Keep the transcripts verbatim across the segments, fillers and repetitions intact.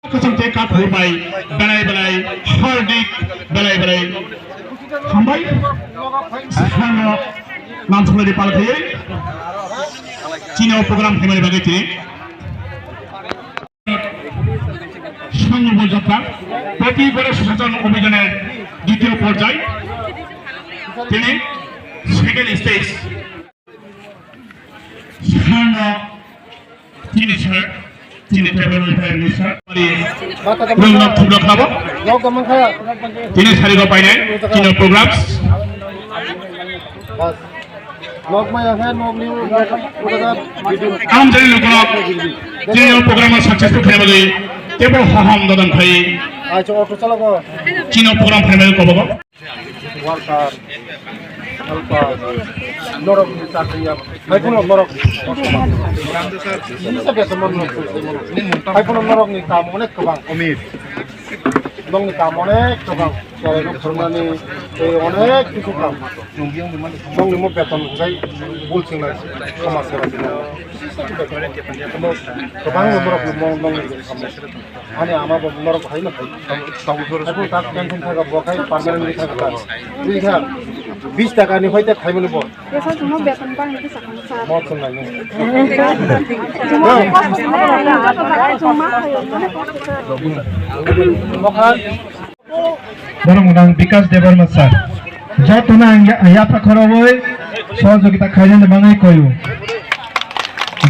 Kwcham tei kaphur bai belai belai hardik belai belai hambai. Sano namswladi pal khaiwi chini o program khaimani bagwi tini সংঘবদ্ধতা প্রতি গণেশ শাসন অভিযানের দ্বিতীয় পর্যায়, তিনি সেকেন্ড স্টেজ। সামনে তিনি স্যার, তিনি ট্রাইবাল ওয়েলফেয়ার মিনিস্টার, রোল নং থুবড়ো খাবো। Tini sarigo painai, tini programs. Nok maya khe, nok ni ulo. Ang jani lukurok, tini o program o successful khaina bagwi tebo hohom dodon khai. Acha, auto chalako. Tini o program khaina bagwi kobogo. Worker, helper, norok ni chakri ya. Hai kuno norok. Ini sa beton mon norok. Hai kuno norok ni kam onek kobang. Omir. Nongni kam onek kwbang, chwrairok phwrwngnani tei onek kisu kam. Nongni mo beton hwnkhe bul swngnai somaj seba swngnai. Kwbangma borok nongni kam. Ani ama bo norok hai no hai. Abo tak pension thaka bo khai permanent thaka ta. Twi kha bis taka ni hoite khaimani bo. Besa chwngno beton bangni khe sakano sir. Mo chwng nai nung. Chwngno kosto nai, chwngma khayo, mane kosto sir. Borok mwnang Bikas Debbarma sir. Jotono ang ya-, yapha khorogwi sohojogita khainani bagwi koyo.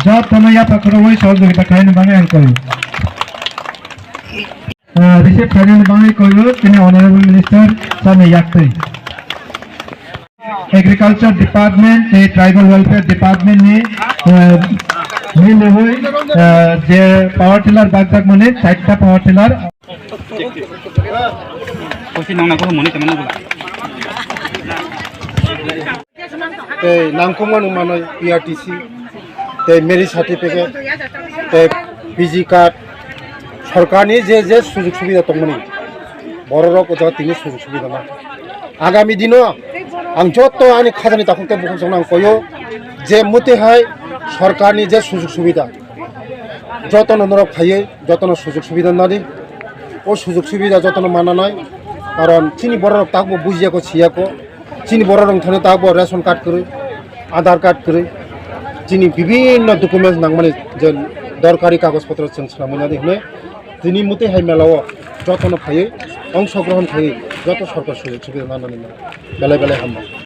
Jotono yapha khorogwi sohojogita khainani bagwi ang koyo. Ah, receive khainani bagwi koyo chini Honorable Minister sir ni yaktwi. Agriculture Department tei Tribal Welfare Department ni, ah, miliwi, ah, je power tiller bakjak mani, chaita power tiller. Kusi nang nang kusi muni temen nang. Tei nangkukmani manwi P R T C, tei marriage certificate, tei P G card, sorkarni je je sujug subida tongmani, bororok o jaga tini sujug subida na. Agami dino ang joto ani khajani takhuk tei bukhuk chwngno ang koyo je muti hai sorkarni je sujug subida jotono norok phaiwi jotono sujug subida nadi. O sujug subida jotono mananai, karon chini bororok takbo bujiyako siyako. Chini borok rok thani tabuk bo ration card kwrwi, Aadhaar card kwrwi, chini bibinno documents nangmani je dorkari kagoj potro chwng swnamwi nadi hwnwi tini muti hai mela o jotono phaiwi ongshogrohon khaiwi joto sorkar sujog subida nanani belai belai hambai.